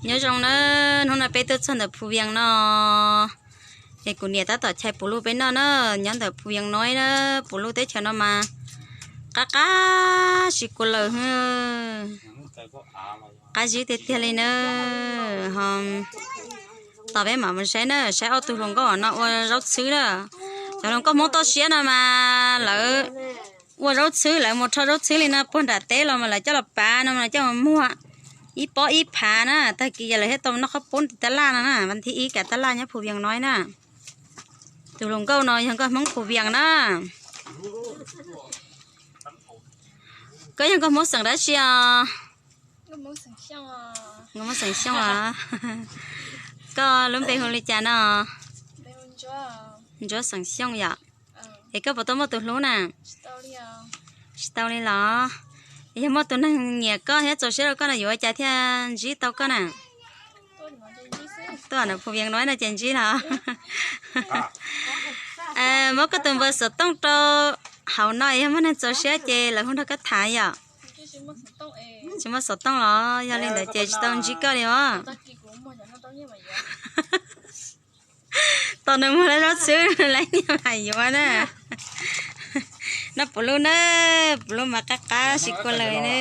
Nyob zoo na, hnub no peb tuaj txog ntawm Phu Vias no, es kuv niam tab tom chais puv luj peb noj na, nyob ntawm Phu Vias no na, puv luj teb chaws no mas qab qab tsis kua lawm, qab zib tiag tiag li na. Ho tos peb mam mus saib na, saib ob tug hluas nkauj no ua zaub txhwb na. Cov hluas nkauj Hmoob toj siab no mas lawv ua zaub txhwb, lawv mus rho zaub txhwb li no puag nram teb los mas lawv coj los pav no mas lawv coj mus muag ib pob ib phav na, tag kis yog lawv thiaj tau noj qhob pub tim tab laj no na, vas thib ib kav tab laj nyob Phu Vias no na. Tus hluas nkauj no yog nkauj Hmoob Phu Vias na. Koj yog nkauj Hmoob xeem dab tsi os? Nkauj Hmoob xeem Xyooj os. Koj lub npe hu li cas no? Ntsuab xeem Xyooj yom. Es koj puas tau muaj tus hlub na? Tsis tau li los? Yog muaj tus neeg nyiam koj thiab txaus siab rau koj no yuav ua cas thiaj ntsib tau koj na? Tuaj ntawm Phu Vias no no ces ntsib los? Muab koj tus npawb xov tooj rau hauv no, yog muaj neeg txaus siab ces lawv hu nrog koj tham yom. Tsis muaj xov tooj los? Yog li ntawd ces tsis tau ntsib koj li os. Tos nws muag lawv zaub txhwb lawv nyiam mas yuav na. Noj puv luj na, puv luj mas qab qab tsis kua lawm na.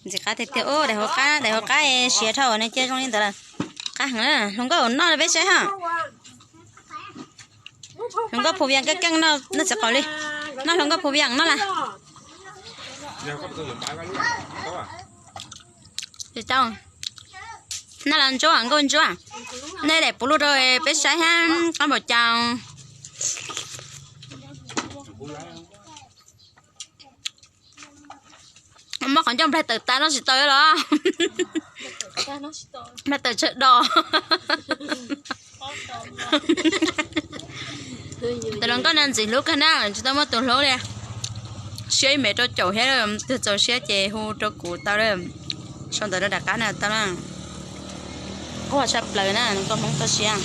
Ntxim qab tiag tiag, daim hauv qab, daim hauv qab siav dhau nej cia zoo li ntawd lawm. Qab heev na, hluas nkauj noj peb saib ha. Hluas nkauj Phu Vias keej keej noj txiv qaub li. Noj hluas nkauj Phu Vias noj las. Noj las Ntsuab, nkauj Ntsuab. Nej daim puv luj rau peb saib ha, qab npaum cas. Muab qhov ncauj nplaig tawm tas noj tsis tau los? Nplaig tawm tsawg dos. Tus hluas nkauj no ntxim hlub kawg na, tsis tau muaj tus hlub li. Siab ib mev rau caum thiab, twg txaus siab ces hu rau kuv tau. Sau ntawv rau nram qab na tau na. Quaj tshaj plaws na, hluas nkauj Hmoob toj siab.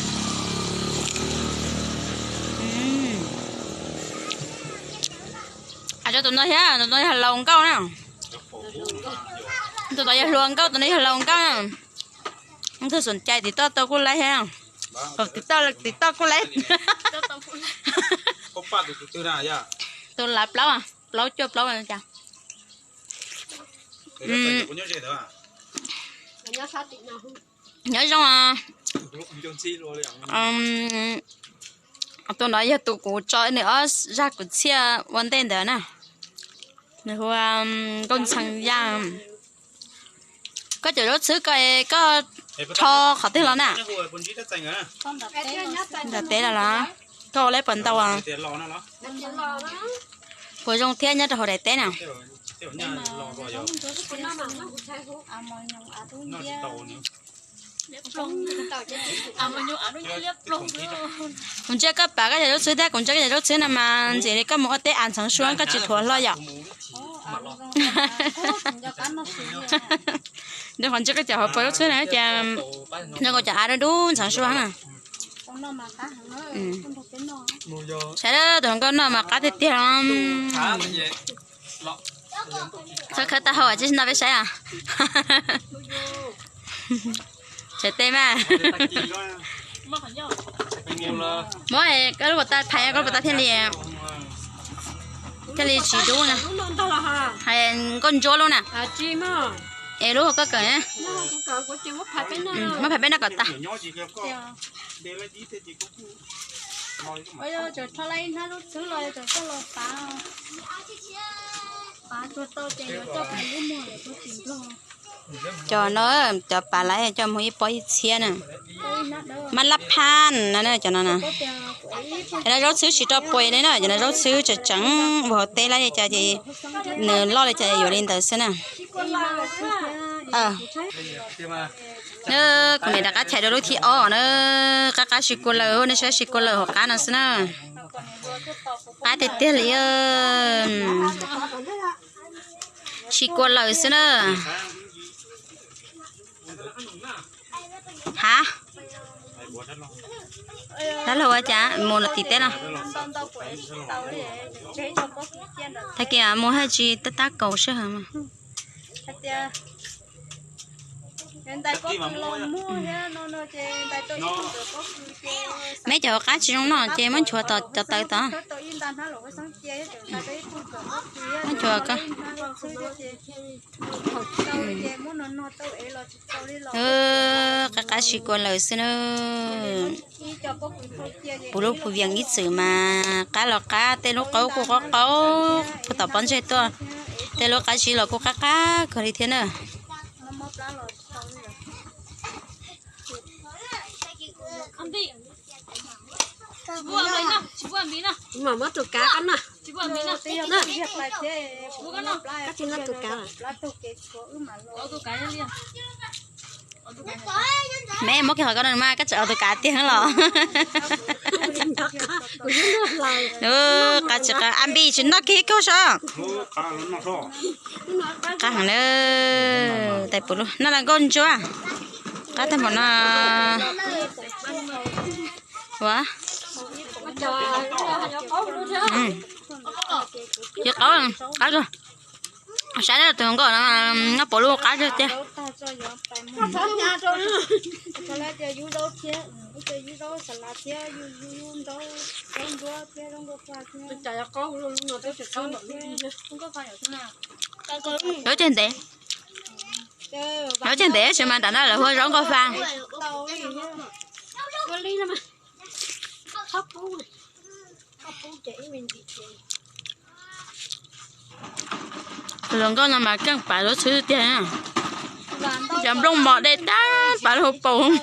Tus no thiab, tus no yog laus nkauj na. Tus no yog hluas nkauj, tus no yog laus nkauj na. Tus xom cai tim toj tau kuj laib thiab. Tim toj, tim toj kuj laib. Tus lav plaub, plaub cuaj plaub cas. Nyob zoo. Tus no yog tus kuv tso nws ob zaj kwv txhiaj ua ntej ntawd na. Nws hu Nkauj Ntxhee Yaj. Koj cov zaub txhwb ko koj rho qhov twg los na? Nram teb los los? Koj ua lawm puas ntau? Puas zoo thiab nyob rau hauv daim teb na? Kuv ntsia koj pav koj cov zaub txhwb thiab kuv ntsia koj cov zaub txhwb no mas ntxim li koj mus ua teb av ntxheev sua koj tsis dhuav hlo yom. Nws qhov ntsia koj cov hauv paus zaub txhwb na ces nws koj cov av dub dub ntxheev sua na. Saib tus hluas nkauj noj mas qab tiag tiag. Txhob khawb taub hau tsis no peb saib os. Tsam tej mas. Muab koj lub pas tas thaiv, koj lub pas tas thiaj li, thiaj li tsis dub na. Hais Nkauj Ntsuab lub na. Es lub koj kawm na. Muab phais peb noj kom tas. Cov no, cov pav laiv coj mus ib pob ib txhiab na. Mas lab phan no na, cov no na. Cov no zaub txhwb tsis rau puas li na, cov no zaub txhwb tseem tseem ua hauv teb lawm li cas ces nws loj li cas yuav li ntawd xwb na. Kuv niam rov qab chais rau lub thib ob na, qab qab tsis kua lawm, nej saib tsis kua lawm hauv qab no xwb na. Qab tiag tiag li, tsis kua lawm xwb na. Hav, dab laug ua cas mus tim teb no? Tag kis mus haj tsis tab tab kaus sij hawm. Meb cov qab tsis zoo noj ces muab nchuav tom cov tawv tod. Muab nchuav ko. Qab qab tsis kua lawm xwb na. Puv lub phuv vias ib txwm mas qab los qab, tej lub qaub kuj qaub qaub, puag tom pob ntseg tuaj, tej lub qab zib los kuj qab qab kawg li thiab na. Mam muab tus kav koj noj. Koj tsis noj tus kav. Meb muab kiag qhov ko no mas koj tseem ua tus kav tiag los. Qab tsis qab, a npis tsis noj kiag koj sav. Qab heev na. Tais puv lub noj las nkauj ntsuab. Qab tag npaum no. Ua, yog qaub, qab kawg. Saib tus hluas nkauj no, noj puv lub qab tiag tiag. Yuav tseg ntev, yuav tseg ntev tab sis mas nram no lawv hu ua zaub nkauj fa. Tus hluas nkauj no mas keej pav lub txhwb tiag. Cov nplooj mos dej tag pav lub hauv paus.